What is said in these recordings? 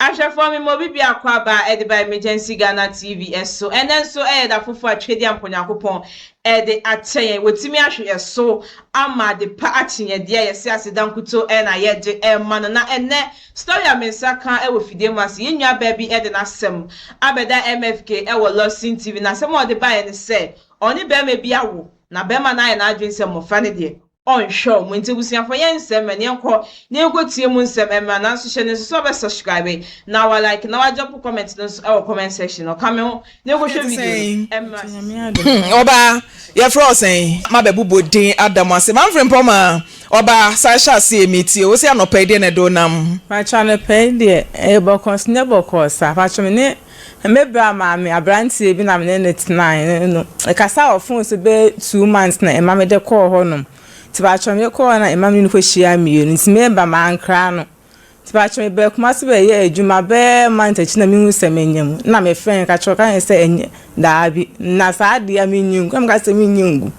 Ahwɛfoɔ me ma obi biako aba ɛde ba Emergency Ghana TV ɛso. Ɛnɛ nso ɛyɛ da foforɔ a Twedeɛ Ampa Onyankopɔn ɛde akyɛ yɛn. Watumi ahwe ɛso ama ade pa akye yɛn deɛ yɛse aseda nkuto ɛna yɛde ɛma no. Na ɛnɛ story a me nsa ka ɛwɔ fidie mu ase, yɛn nua baa bi ɛde n'asɛm abɛda MFK ɛwɔ Lawson TV. Na asɛm a ɔde baeɛ ne sɛ ɔne barima bi awo na barima no ayɛ n'adwene sɛ mmɔfra no deɛ ɔnhwɛ wɔn. Nti abusuafoɔ yɛn nsɛm mɛ ne yɛnkɔ ne yɛnkɔ tie mu nsɛm ɛmra. Nanso hyɛ ne nso sɛ ɔbɛ subscribe na wa like na wa drop comment no nso ɛwɔ comment section no. Ka me ho ne yɛnkɔhwɛ video no ɛmra. Ɔbaa, yɛfrɛ wo sɛn? Mabɛbobɔ din ada mo ase. Mamfiri mpɔma. Ɔbaa, san hyɛ aseɛ metie. Wo se anɔpa yi deɛ na ɛde wo nam? Pakyɛ, anɔpa yi deɛ ɛyɛ bɔkɔɔ so nyɛ bɔkɔɔ saa. Pakyɛ, me ne me bra maame aberanteɛ bi na me ne no tenaeɛ no. Ɛkasa wɔ phone so bɛyɛ 2 months na ɛma mede kɔɔ hɔnom. Nti pakyɛ, me kɔɔ na ɛma me ne no kɔhyia mmienu. Nti meba mankra no. Nti pakyɛ, mebaa Kumasi bɛyɛ adwuma bɛyɛ month akyi na mehu sɛ manya mu. Na mefrɛ no ka kyerɛ ɔka sɛ ɛnyɛ daabi. Na saa adeɛ a menyi ngu. Na meka sɛ menyi ngu.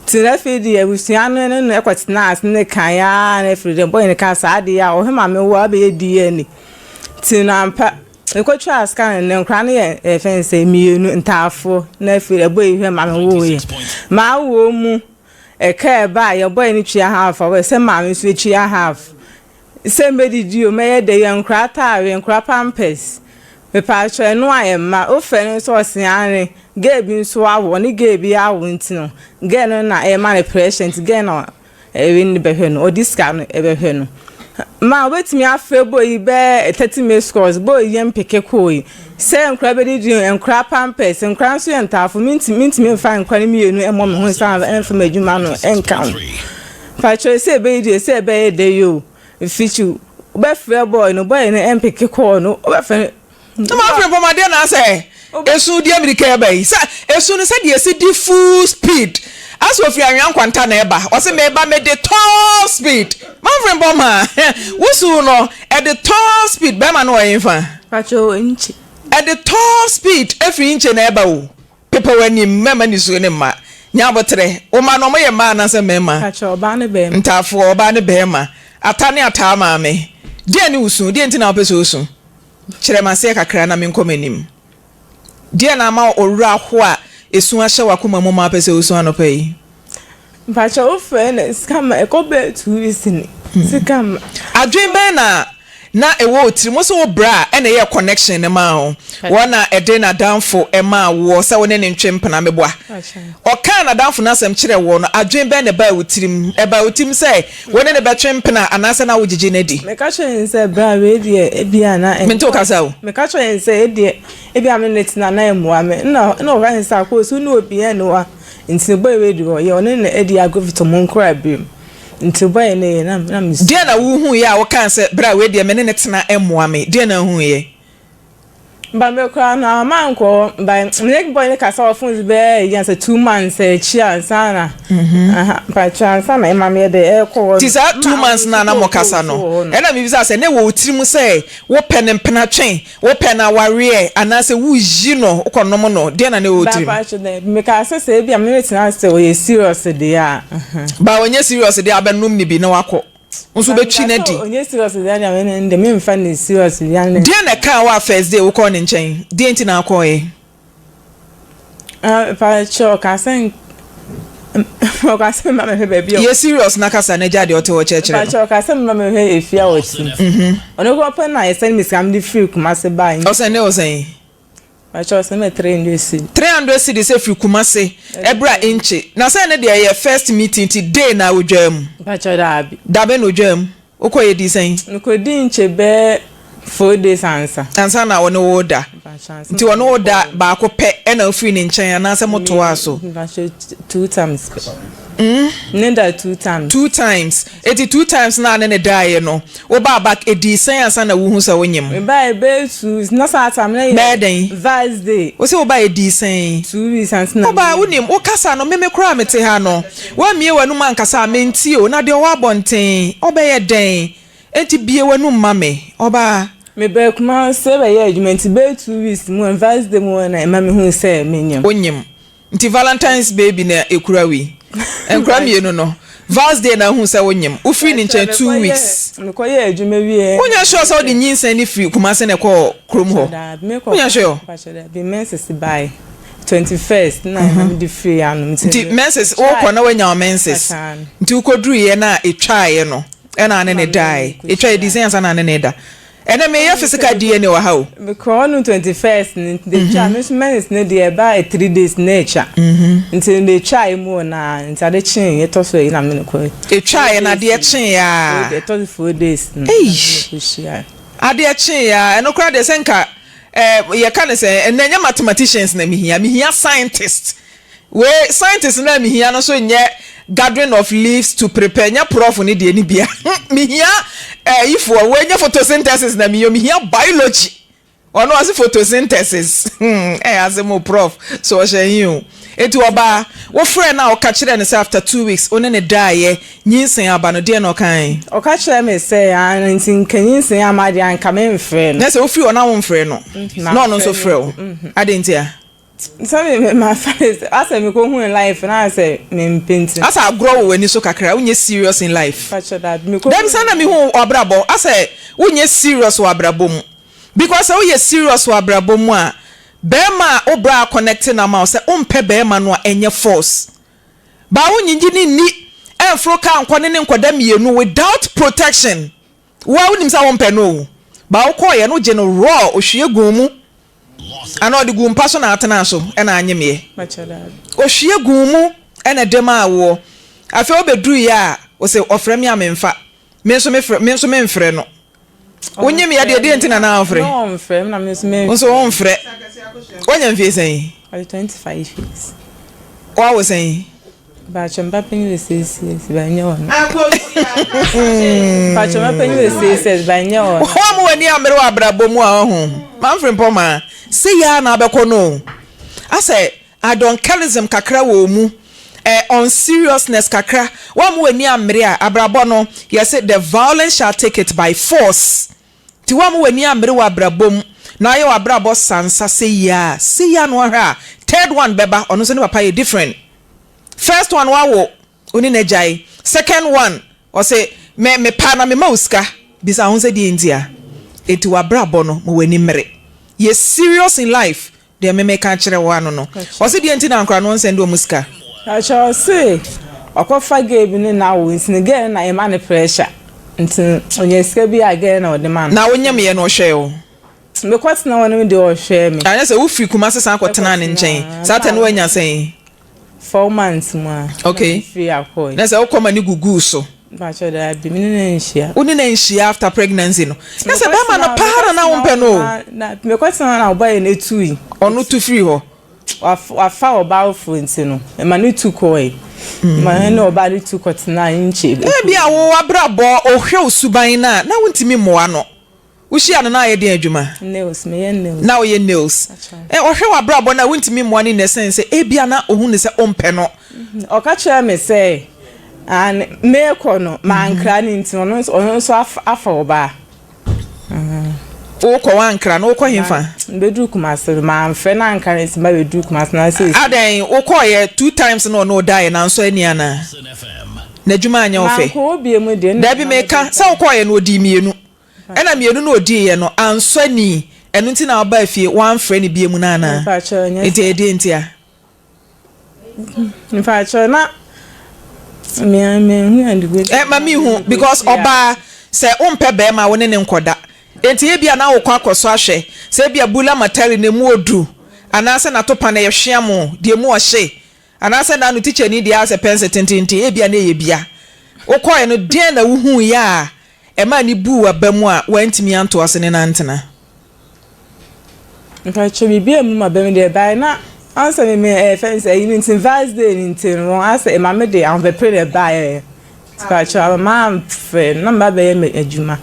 Nti na afei deɛ abusua no ne no ɛkɔtena ase ne kan ara na afei deɛ boy no ka saa adeɛ a ɔhwɛ ma mewɔ abɛyɛ DNA. Nti na ampa mekɔtwaa scan no, nkwadaa no yɛ ɛfɛn sɛ mmienu ntaafoɔ, na afei ɛbɔ yi hwɛ ma mewoeɛ. Maa mu ɛka ɛba a yɛbɔe no tua half a wɔyɛ sɛ maame nso etua half. Sɛ mbɛdidi o, mɛyɛ dɛ yɛ nkwadaa ataare, nkwadaa pampers. Mepatwa, ɛno a ɛmma wofɛ no nso ɔse ane girl bi nso awo, ɔne girl bi awo, nti no girl no na ɛma no pressure, nti girl no ɛwe ne bɛhwɛ no, ɔde sika no ɛbɛhwɛ no. Ma wobɛtumi afrɛ boy yi bɛɛ 30 missed calls, boy yi yɛ mpeke kɔɔ yi sɛ nkwadaa bɛdidi, nkwadaa pampers, nkwadaa nso yɛ ntaafo. Mintimi mfa nkwadaa no mmienu ɛmmɔ me ho nsa ɛmfa m'adwuma no ɛnka ho. Patro, sɛ ɛbɛyi deɛ sɛ ɛbɛyɛ dɛ yi o, mfikyi wobɛfrɛ boy no, boy no ɛmpeke kɔɔ no, wobɛfrɛ no. Na maa firi mpɔmadeɛ na asɛ esu deɛ mirika ɛba yi sɛ esu no sɛdeɛ esi di full speed asɛ ofiri anwea nkwanta na ɛba. Ɔsɛ mɛba mɛde top speed. Maa firi mpɔma wusu no ɛde top speed, bɛrima no ɔyɛ nfa. Patro, nkyi. Ɛde top speed efiri nkye na ɛba o. Pepa w'anim, mɛma nisuo ne mma nya abotrɛ. Wo ma no, ɔmo yɛ mmaa anaasɛ mmarima? Patro, ɔbaa ne bɛrima. Ntaafoɔ, ɔbaa ne bɛrima, ata ne ataa. Maame, deɛ ne wusu deɛ nti na wopɛ sɛ osu? Kyerɛ m aseɛ kakra na menkɔ m'anim. Deɛ na ama owura ho a esu ahyɛ w'akoma mu ma wopɛ sɛ osu anɔpa yi? Mpakyɛ, wofrɛ no sika ma ɛkɔ bɛyɛ 2 weeks ni sika ma. Adwene bɛn na ɛwɔ otiri mo sɛ wo bra a ɛna ɛyɛ connection ne maa wo, wɔn na ɛde n'adamfo ɛmaa woɔ sɛ wo ne ne ntwe mpena meboa? Ɔkaa n'adamfo n'asɛm kyerɛ wɔ no, adwene bɛn na ɛbaa wo tirim? Ɛbaa wo tirim sɛ wo ne ne bɛtwe mpena anaasɛ na wogyegye n'adi? Meka kyerɛ ne sɛ bra, wei deɛ ebia na Mente wo kasa o. Meka kyerɛ ne sɛ edeɛ ebia me ne tena na ɛmmoa me, na ɔka ne sɛ akɔ so ne obiara ne wa, nti ne boy wei de ɔyɛ ɔne ne adi agorɔ fiti ɔmo nkora birim, nti boy ne yɛ na me Deɛ na wohu yɛ a wokaa sɛ bra, wei deɛ me ne ne tena ɛmmoa me, deɛ na wohu yɛ? Ba me koraa no ama nkɔ ba me ne boy ne kasa wɔ phone so bɛyɛ yi ansa 2 months akyi ansa na mpakyɛ ansa na ɛma me yɛ dɛ ɛkɔ hɔ. Ti saa 2 months na mo kasa no, ɛna mebisa sɛ ne wɔ wo tirim sɛ wopɛ ne mpena twɛn, wopɛ no awareɛ, anaasɛ woyi no wokɔnom no? Deɛ na ne wɔ wo tirim? Mpakyɛ dɛ meka sɛ ebi a me ne tena sɛ ɔyɛ serious deɛ a. Ba ɔnyɛ serious deɛ, abɛnom ne bi na wakɔ nso wobɛtwi no adi. Ɔnyɛ serious deɛ a, me ne memfa ne serious deɛ ne. Deɛ na ɛkaa wo a first day wokɔɔ ne nkyɛn, deɛ nti na akɔɔɛ? Mpakyɛ, ɔka sɛ mma mehwɛ baabi a Yɛ serious na kasa na gya deɛ ɔte hɔ kyerɛkyerɛ no. Mpakyɛ, ɔka sɛ mma mehwɛ efie a wɔte. Ɔno kɔ pɛ na yɛsɛn me sika mede firi Kumase baa. Ɔsɛn ne ɔsɛn? Mpakyɛ, ɔsɛn me 300 cedi. 300 cedis efiri Kumase ɛbrɛ a nkye na sɛ ne deɛ yɛ first meeting ti day na odwaa mu? Mpakyɛ, daabi. Dabe na odwaa mu? Wokɔ yɛ di sɛn? Mekɔdi nkyɛ bɛɛ 4 days ansa. Ansa na ɔne wo da? Nti ɔne wo da baako pɛ ɛna ofiri ne nkyɛn anaasɛ motoa so? Mpakyɛ, two times pɛ. Ne da two times. Two times. Eti two times na ne ne daeɛ no, wobaa back, edi sɛn ansa na wohu sɛ wonyim? Mebaa bɛyɛ 2 weeks na saa time na yɛ Bɛyɛ dɛn? Vals day. Wo sɛ wobaa, edi sɛn? 2 weeks ansa na. Wobaa, wonim wokasa no, meme koraa mete ha no, woammie w'anum ankasa a mente o. Na deɛ ɔwɔ abɔnten ɔbɛyɛ dɛn? Enti bie w'anum ma me, ɔbaa. Mebaa Kumase bɛyɛ adwuma, nti bɛyɛ 2 weeks mu Vals day mu na ɛma mehu sɛ menyim. Wonyim. Nti Valentine's baby na ekura wi, nkura mmienu no. Vals day na wohuu sɛ wonyem. Wofiri ne nkyɛn 2 weeks. Mekɔyɛ adwuma wie. Wonyɛ sure sɛ wode nyinsɛn ne firi Kumase na ɛkɔɔ kurom hɔ? Wonyɛ sure? Bi menses bae 21st na ɛna mede firi ano. Nti menses wokɔ na woanya wo menses. Nti wokɔduruiɛ no a ɛtwaeɛ no ɛna ane ne dae. Ɛtwa yɛdi sɛn ansa na ane ne da? Ɛnɛ meyɛ physical DNA wɔ ha o. Mekɔɔ no 21st no nti de twa me nso menses no deɛ ɛbaa 3 days na ɛtwa. Nti de twa mu wɔ na nti ade kyee ɛtɔ so ayi na me ne kɔ. Ɛtwaeɛ na adeɛ kyeeɛ a. Ɛtɔ so 4 days no. Eish. Kɔhyia. Adeɛ kyeeɛ a, ɛno koraa deɛ sɛ nka yɛka ne sɛ ɛnɛ nyɛ mathematicians na mehia, mehia scientist. Wei scientist na mehia no so nyɛ gathering of leaves to prepare, nyɛ prof ne deɛ ni bia. Mehia yifoɔ wei nyɛ photosynthesis na mehia, mehia biology. Ɔno ɔse photosynthesis. Ɛyɛ asɛm o, prof. So ɔhyɛ yi o. Eti ɔbaa, wofrɛ no a ɔka kyerɛ no sɛ after 2 weeks wo ne ne daeɛ, nyinsɛn aba no, deɛ na ɔkae? Ɔka kyerɛ me sɛ ah, nti nka nyinsɛn ama deɛ anka memfrɛ no. Na sɛ wofiri hɔ na womfrɛ no, na ɔno nso frɛ wo, ade nti a? Sɛ me ma fa asɛ mekɔhu life na asɛ mempɛ nti. Asɛ agorɔ wɔ w'ani so kakra, wonyɛ serious in life. Pakyɛ daabi, mekɔhu. Dabi, saa na mehu abrabɔ, asɛ wonyɛ serious wɔ abrabɔ mu, because sɛ woyɛ serious wɔ abrabɔ mu a, bɛrima a wo bra connect na ma wo sɛ wompɛ bɛrima no a, ɛnyɛ force baa wonyigye ne nni, ɛmforo kaa nkɔ ne ne nkɔda mmienu without protection. Wo a wonim sɛ wompɛ no o, baa wokɔɔyɛ no wogye no raw, ohwie gu mu ana ɔde gu mpa so na atena so ɛna anyemeɛ. Pakyɛ daabi. Ohwie gu mu ɛna ɛde maa woɔ. Afei wobɛduru yɛ a, wɔsɛ ɔfrɛ me a memfa, me nso mefrɛ, me nso memfrɛ no. Wonyim yɛ deɛ, deɛ nti na na wofrɛ? Na ɔmfrɛ me na me nso memfrɛ. Wo nso womfrɛ. Woanya mfie sɛn? Ɔde 25 years. Woawo sɛn? Bakyɛ mba panyin wɔ 6 years ba nyɛ ɔno. Bakyɛ mba panyin wɔ 6 years ba nyɛ ɔno. Wɔn a mo w'ani ammere wɔ abrabɔ mu a, ɔho mamfiri mpɔ sɛ yia na abɛkɔ no o. Asɛ adonkelism kakra wɔ mu, unseriousness kakra. Wɔn a mo w'ani ammere a, abrabɔ no yɛsɛ the violence shall take it by force. Nti wɔn a mo w'ani ammere wɔ abrabɔ mu na ayɛ wɔ abrabɔ sansa sɛ yia sɛ yia no, ahwɛ a third one bɛba, ɔno nso ne papa yɛ different. First one wawo, oni n'agyae. Second one ɔsɛ me me pa na me ma wo sika. Bisa ho sɛ deɛ nti a eti w'abrabɔ no mo w'ani mmere. Yɛ serious in life. Deɛ me meka kyerɛ wo ano no, ɔsɛ deɛ nti na nkora no ɔnsɛn de ɔmo sika. Bakyɛ ɔse ɔkɔfa girl bi ne na wo nti no, girl no na ɛma no pressure, nti ɔnya sika bi a, girl no na ɔde ma no. Na wonyam yɛ no ɔhwɛ o? Mekɔtena hɔ no deɛ, ɔhwɛ me. Anyɛ sɛ wofiri Kumase san kɔtena ne nkyɛn saa tɛ no, woanya sɛn? 4 months mu a. Okay. Firi akɔ. Na sɛ wokɔ ma ne guguu so? Bakyɛ daabi, me ne no nhyia. Wo ne no nhyia after pregnancy no? Na sɛ bɛrima no paa na na wompɛ no o. Na mekɔtena hɔ na ɔbaa yɛ no etui. Ɔno tu firi hɔ? Wafa ɔbaa foforɔ nti no ɛma ne tu kɔɛ ma ne ɔbaa ne tu kɔtena nkyɛn. Ebi a wo abrabɔ ohwɛ wo suban no a na wontumi mmoa no. Wohyia no na ayɛ den adwuma? Nails, meyɛ nails. Na woyɛ nails. Ɛ ɔhwɛ w'abrabɔ no a wontumi mmoa no in the sense sɛ ebia na ohun ne sɛ ɔmpɛ no. Ɔka kyerɛ me sɛ meekɔ no mankra ne nti ɔno nso afa ɔbaa. Wokɔ wankra no, wokɔ hefa? Mbɛduru Kumase no mamfrɛ no ankra ne nti ma bɛduru Kumase na sɛ. Adɛn, wokɔɔyɛ two times na ɔne ɔdaeɛ nanso ani anaa? N'adwuma anyɛ wo fɛ? Mankɔ obie mu deɛ. Dabi, meka sɛ wokɔɔyɛ no ɔdii mmienu. Ɛna mmienu no ɔdiiɛ no ansɔ ani, ɛno nti na wobaa fie woamfrɛ no bie mu no anaa? Nti ɛdeɛ nti a? Mpakyɛ na mehu. Ɛ ma mehu because ɔbaa sɛ wompɛ bɛrima, wo ne ne nkɔda. Nti ebia na wokɔ akɔ so ahwɛ sɛ ebia bula matari na emu odu anaasɛ n'atopa na ɛyɛ hweamo deɛ emu ɔhye anaasɛ n'ano tikyani deɛ asɛ pɛnse tententen, ebia na ɛyɛ bia. Wokɔɛ no, deɛn na wohuiɛ a ɛmaa ne buu w'aba mu a woantumi antoa so ne no antena? Mpakyɛ biribi a mu ma bɛm deɛ bae na ansa me me ɛyɛ fɛn sɛ ɛyi ne nti Val's day ne nti no wɔn asɛ ɛma me de ahopɛpere na ɛbaeɛ. Mpakyɛ ama maa mfrɛ na mba bɛyɛ me adwuma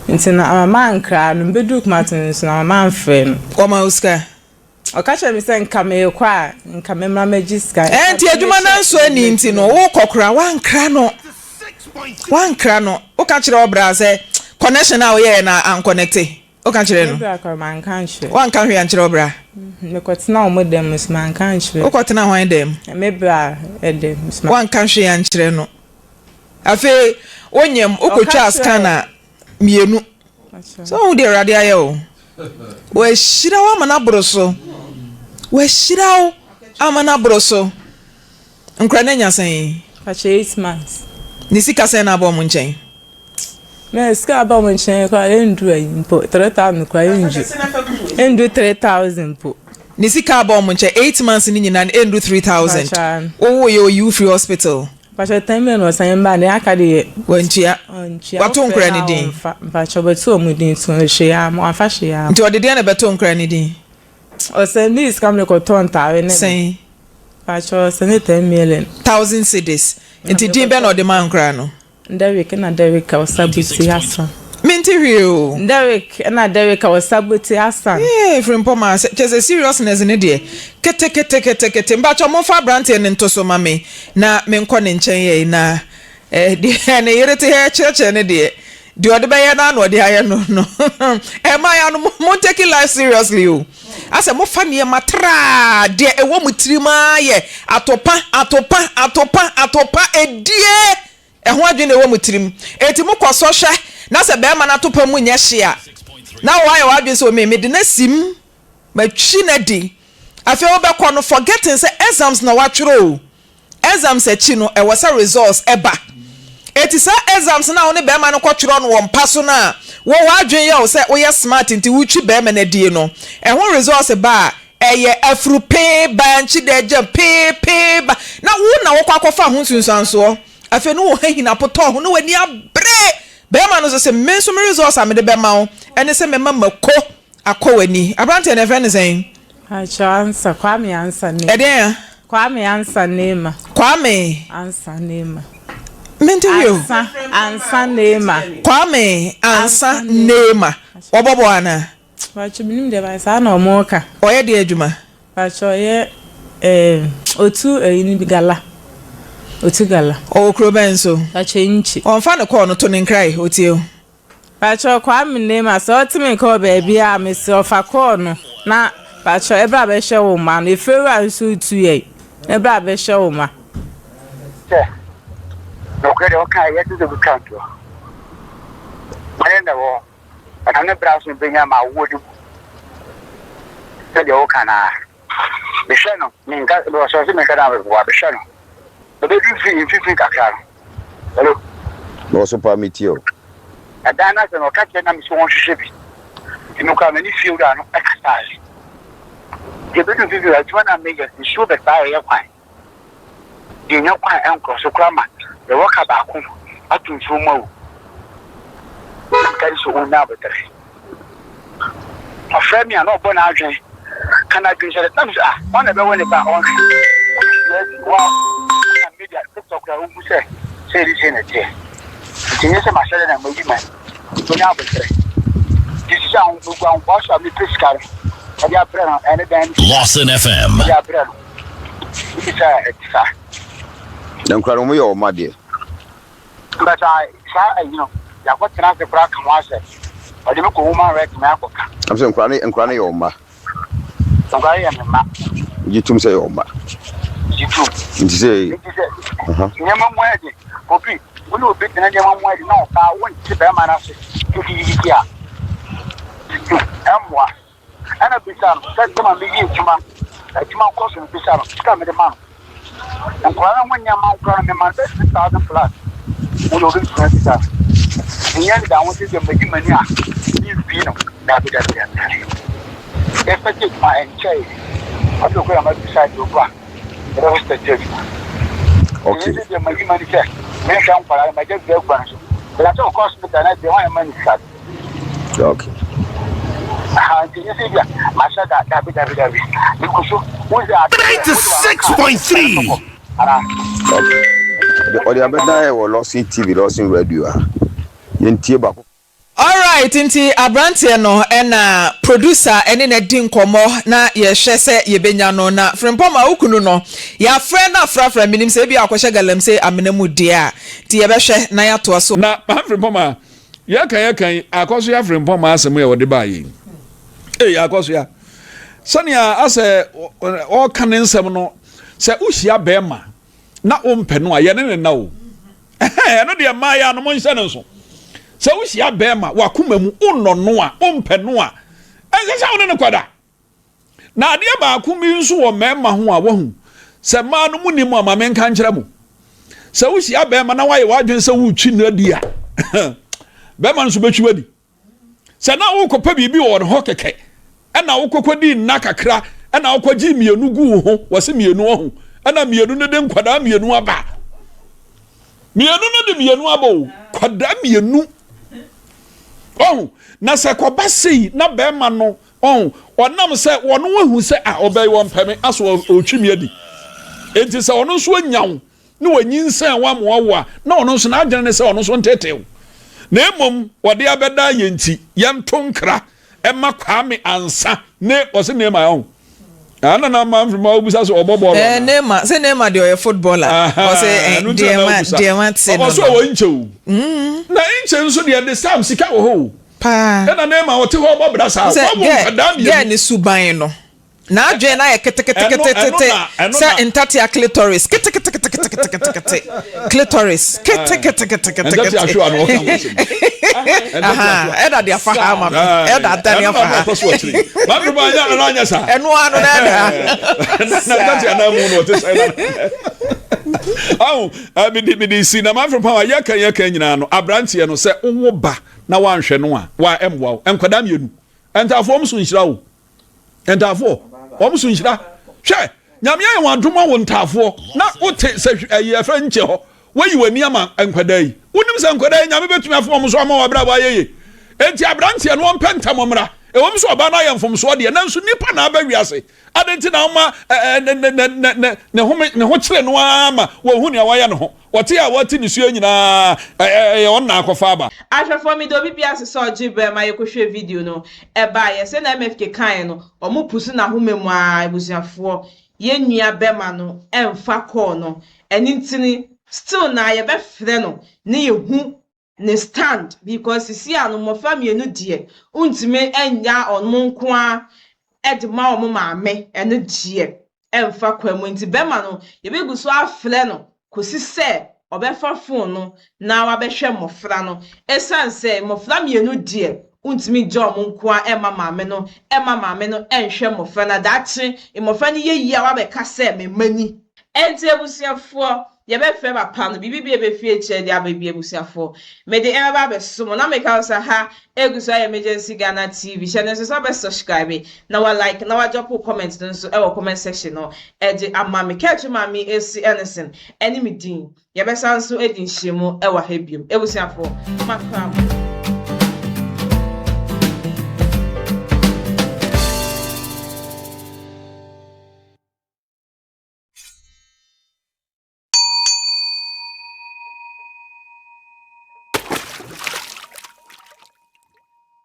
nti no ama maa nkra no mbɛduru Kumasi no nso no ama maa mfrɛ no. Ɔma wo sika? Ɔka kyerɛ me sɛ nka meekɔ a nka memmra mɛgye sika. Ɛɛ nti adwuma no ansɔ ani nti no wokɔ koraa woankra no, woankra no. Woka kyerɛ ɔbra sɛ connection a woyɛɛ no anconnecte? Woka kyerɛ no? Me bra koraa manka ankyerɛ. Woanka hwee ankyerɛ ɔbra? Mekɔtena wɔn dan mu nso manka ankyerɛ. Wokɔtena hwan dan mu? Me bra dan mu. Woanka hwee ankyerɛ no? Afei wonyem wokɔtwaa scan a mienu. Sɛ wohu deɛ Awurade ayɛ o. Wahyira wo ama no aboro so. Wahyira wo ama no aboro so. Nkora no anya sɛn? Pakyɛ 8 months. Ne sika sɛn na aba ɔmo nkyɛn? Mɛ sika aba ɔmo nkyɛn koraa ɛndu ayi mpo 3000 koraa ɛndu. Ɛndu 3000 mpo. Ne sika aba ɔmo nkyɛn 8 months ne nyinaa no ɛndu 3000. Wowo yɛ oyi wo firi hospital. Mpakyɛ tɛn bɛn na ɔsan baa deɛ aka deɛ. Wantua. Ɔntua. Wato Wofrɛ nkora no ne a din. ɔnfa. Mpakyɛ ɔbɛto ɔmo din so hwee amma wamfa hwee amma. Nti ɔde deɛn na ɛbɛto nkora ne din? Ɔsɛndee sika ma mekɔtɔɔ ntaare ne. Sɛn? Mpakyɛ ɔsɛndee 10 million. Thousand cedis. Nti din bɛn na ɔde maa nkora no? Derrick ɛna Derrick a ɔsabuti Hassan. Mente hwee o. Derrick ɛna Derrick a ɔsabuti Hassan. Yee Frimpong sɛ kyerɛ sɛ seriousness no deɛ keteketekete mpakyɛw momfa abranteɛ no nto so ma me na menkɔ ne nkyɛn yɛi na eh, deɛ ne yere te hɛ kyerɛkyerɛ no deɛ deɛ ɔde bɛyɛ no ara na ɔde ayɛ no no ɛma ya no mo take life seriously o asɛ mofa nneɛma traa deɛ ɛwɔ mo tirim ara yɛ atopa atopa atopa atopa edie Ɛho adwene na ɛwɔ mo tirim. Enti mokɔ sɔhwɛ na sɛ barima no atopa mu nyɛ hye a, na woayɛ w'adwene sɛ, 'Me, mede no asim, matwi no adi. Afei wobɛkɔ no, forgetting sɛ exams na woatwerɛ o. Exams akyi no, ɛwɔ sɛ results ba. Enti saa exams no a wo ne barima no kɔtwerɛ no wɔ mpa so no a, wo w'adwene yɛ wo sɛ woyɛ smart nti wotwi barima no adie no, ɛho results ba a, Ɛyɛ afuru pee ba nkyi dɛ gyam pee pee ba na wo na wokɔ akɔfa ho nsunsuansoɔ. Afei ne wo ha hina potɔɔ ho na w'ani abere. Bɛrima no nso se, me nso me results a mede bɛma wo ɛne sɛ mɛma mako akɔ w'ani. Aberanteɛ no yɛfrɛ no sɛn? Pakyɛw Ansah, Kwame Ansah Neema. Ɛdeɛn a? Kwame Ansah Neema. Kwame. Ansah Neema. Mente hwee o. Ansah, Ansah Neema. Kwame Ansah Neema. Wɔbɔ bɔɔl anaa? Pakyɛ menim deɛ but saa na ɔmo ka. Ɔyɛ deɛ adwuma? Pakyɛ ɔyɛ eh otu ɛyi no bi gala otu gala. Ɔwɔ kuro bɛn so? Pakyɛ Nkyi. Ɔnfa ne call no to ne nkra yi otie o. Pakyɛ Kwame Neymar sɛ ɔte me nka wɔ baabi a mesrɛ ɔfa call no na pakyɛ ɛbra bɛhwɛ wo mma no efie wura nso retu yɛn ɛbra bɛhwɛ wo mma. Sɛ, nokorɛ deɛ ɔka ɛyɛ te sɛ obi twa ntorɔ. Bɔne na ɛwɔ hɔ. Ɛnam ne bra so na obenya ma awoɔ no mu sɛdeɛ woka no ara. Mehwɛ no, menka, ɔsɛ sɛ menka na meboa, mehwɛ no. Ɛbɛdu mfiri mfimfini kakra no. Hello? Na ɔso paa metie o. Ɛdan no asɛ no ɔka kyerɛ na me sɛ wɔnhwehwɛ bi. Nti me koraa me ne fiewura no ɛkasaeɛ. Nti ɛbɛdu mfimfini adwuma no a meyɛ nsuo bɛtaa yɛyɛ kwan. Yɛnnya kwan nkɔ so koraa ma yɛwɔ ka baako ato nsuo mu awu. Na meka ne sɛ ɔnnya aboterɛ. Ɔfrɛ me a na ɔbɔ n'adwene ka n'adwene sɛ na mesɛ ah wɔn na ɛbɛwɔ ne ba ɔnhwɛ. Wode dua asi hɔ a na media picture koraa wohu sɛ sɛ ɛne sei na ɛteɛ. Nti nyɛ sɛ mahyɛ dɛ na mayi ma ɔnya aboterɛ. Nti sisi a megu ahoboa so a mepɛ sika no ɛde abrɛ no ɛne dan no Lawson FM. ɛde abrɛ no. Wogye sɛ ɛte saa. Na nkura no wɔyɛ wɔn adeɛ. But saa ayi no yɛakɔ tena ase koraa ka ho asɛm. Ɔde me kɔ human rights ma yɛakɔ ka. Am sɛ nkura no nkura no yɛ wɔn mma. Nkura no yɛ me mma. Gye tum sɛ yɛ wɔn mma. Gye tum. Nti sɛ. Nti sɛ nneɛma mu ayɛ den obi wo ne obi tena nneɛma mu ayɛ den na ɔbaa wonte bɛrima no ase gidigidi a ɛmmoa. Ɛna bisa no sɛ sɛma meyɛ adwuma, adwuma kɔ so no bisa no sika a mede ma no. Nkwadaa no ho nneɛma nkora no mema no bɛyɛ 6000 plus. Wo deɛ wobɛtumi abisa no. Menyɛ nda ho sɛ deɛ madi m'ani a memfii no. Dabi dabi dabi dabi. Yɛsɛte adwuma ɛnkyɛe. Afei koraa na mabisa deɛ obu a yɛbɛkɔ sɛte adwuma. Okay. Ɛnyɛ sɛ deɛ mayi m'ani sɛ menhwɛ nkwadaa no magya bi agu no so. Ɛna sɛ ɔkɔ hospital na deɛ wɔn a ɛma no sika. Okay. Aha, nti nyɛ sɛ bia mahyɛ da dabi dabi dabi. Megu so, wo sɛ ade 96.3. Ana. Okay. Ɔde abɛdan yɛ wɔ Lawson TV, Lawson Radio ha. Yɛntie baako. Alright nti abranteɛ no na producer ne no adi nkɔmmɔ na yɛhwɛ sɛ yɛbɛnya no na Frimpong ma wo kunu no yɛafrɛ no afrafra menim sɛ ebia wakɔhyɛ galamsey amena mu deɛ a nti yɛbɛhwɛ na yɛatoa so. Na Frimpong ma Yɛka yɛka yi, Akɔsoya Frimpong asɛm yi a wɔde baa yi. Ei, Akɔsoya. Sɛnea asɛ ɔka ne nsɛm no, sɛ wohyia bɛrima na wompɛ no a, yɛne ne nna o. Ɛno deɛ mmaayɛ no monhyɛ no nso. Sɛ wohyia bɛrima wakoma mu wonnɔ no a, wompɛ no a, ɛnsɛ sɛ wo ne no kɔda. Na adeɛ baako bi nso wɔ mmarima ho a wahu, sɛ mmaa no monim a ma menka nkyerɛ mo. Sɛ wohyia bɛrima na woayɛ w'adwene sɛ woretwi no adi a, bɛrima no nso bɛtwi w'adi. Sɛ na wokɔpɛ biribi wɔ ne hɔ kɛkɛ, ɛna wokɔkɔdi nna kakra, ɛna wokɔgye mmienu gu wo ho, wɔse mmienu ɔho, ɛna mmienu no de nkwadaa mmienu aba. Mmienu no de mmienu aba o, kwadaa mmienu. Ɔho, na sɛ kɔba sei na bɛrima no Ɔn, ɔnam sɛ ɔno ahu sɛ a ɔbɛyi ɔmpɛ me aso ɔretwi me adi. Enti sɛ ɔno nso anya wo na wanyinsɛn wo ama wawo a, na ɔno nso n'adwene ne sɛ ɔno nso nteetee wo. Na mmom ɔde abɛdaa yɛn nti, yɛnto nkra mma Kwame ansa ne ɔse Neymar ɔn. Ana na ma mfiri ma wobisa sɛ ɔbɔ bɔɔl Eh, anaa? Neymar, sɛ Neymar deɛ ɔyɛ footballer. Ɔsɛ eh, Ɛno nti na deɛ na ma wobisa. deɛ ma te no Ɔsɛ no. ɔwɔ nkyɛ o. Na nkyɛ nso deɛ de Sam sika wɔ hɔ o. Paa. Ɛna Neymar ɔte hɔ ɔbɔ bra saa. Sɛ Wawo gɛ nkwadaa gɛ mmienu. ne suban no. N'adwene no ayɛ Ɛno ɛno keteketekete na ɛno sɛ na ntatea clitoris keteketeketekete clitoris Ɛntatea keteketekete. ahwewa na ɔka ho asɛm. Ɛntatea Aha, ahwewa. ɛda de afa ha ama me. Ɛda adane Ɛno afa na ha. ɔkɔ so akyiri. Maame ma anya ɛno anyɛ saa. Ɛno ano na ɛda. Na ntatea na mu na ɔte sɛ na. Ahu, mede mede si na maame pa yɛka yɛka nyinaa no aberanteɛ no sɛ wowo ba na woanhwɛ no a, wa ɛmmoa wo. Nkwadaa mmienu. Ntaafoɔ wɔn so nhyira o. Ntaafoɔ wɔn so nhyira. Hwɛ, Nyame ayɛ wɔn adom awo ntaafoɔ na wote sɛ ɛyi ɛfɛ nkyɛ hɔ. Woayi w'ani ama nkwadaa yi. Wonim sɛ nkwadaa yi Nyame bɛtumi afa wɔn so ama wɔn abrabɔ ayɛ yie. Enti aberanteɛ no ɔmpɛ ntɛm mmra. Ɛwom sɛ ɔbaa no ayɛ mfomsoɔ deɛ, nanso nipa na aba wiase. Adɛn nti na woma ne ho ne ho kyere no ara ma wɔhu nea wayɛ ne ho? Wɔte a wɔte nisuo nyinaa, ɛyɛ wɔn na akɔfa aba. Ahwɛfoɔ meda obi biara ase sɛ ɔgye berɛ ma yɛkɔhwɛɛ video no ɛbaeɛ. Sɛnea MFK kaeɛ no, wɔn pusu n'ahoma mu ara abusuafoɔ yɛn nua bɛma no ɛmfa call no ɛno nti no still naa yɛbɛfrɛ no na yɛhu ne stand because sisi a no mmɔfra mmienu deɛ wontumi nnya wɔn nko ara de ma wɔn maame ɛno deɛ ɛmfa kwan mu nti bɛrima no yɛbɛgu so afrɛ no kɔsi sɛ ɔbɛfa phone no na wabɛhwɛ mmɔfra no ɛsiane sɛ mmɔfra mmienu deɛ wontumi ngya wɔn nko ara ɛmma maame no ɛmma maame no ɛnhwɛ mmɔfra no daakye mmɔfra no yɛ yie a wabɛka sɛ me mma ni. Ɛnti abusuafoɔ Yɛbɛfrɛ papa no, biribi bi a ɛbɛfiri akyire de aba bi abusuafoɔ. Mede ɛbɛba abɛso mo. Na meka wo sɛ ha ɛgu so ayɛ Emergency Ghana TV. Hyɛ no nso sɛ wobɛ subscribe na wa like na wa drop wo comment no nso ɛwɔ comment section no ɛde ama me. Kɛtwe Maame Esi Ernison ɛne me din. Yɛbɛsan nso adi nhyiamu ɛwɔ ha biom. Abusuafoɔ, makra mo.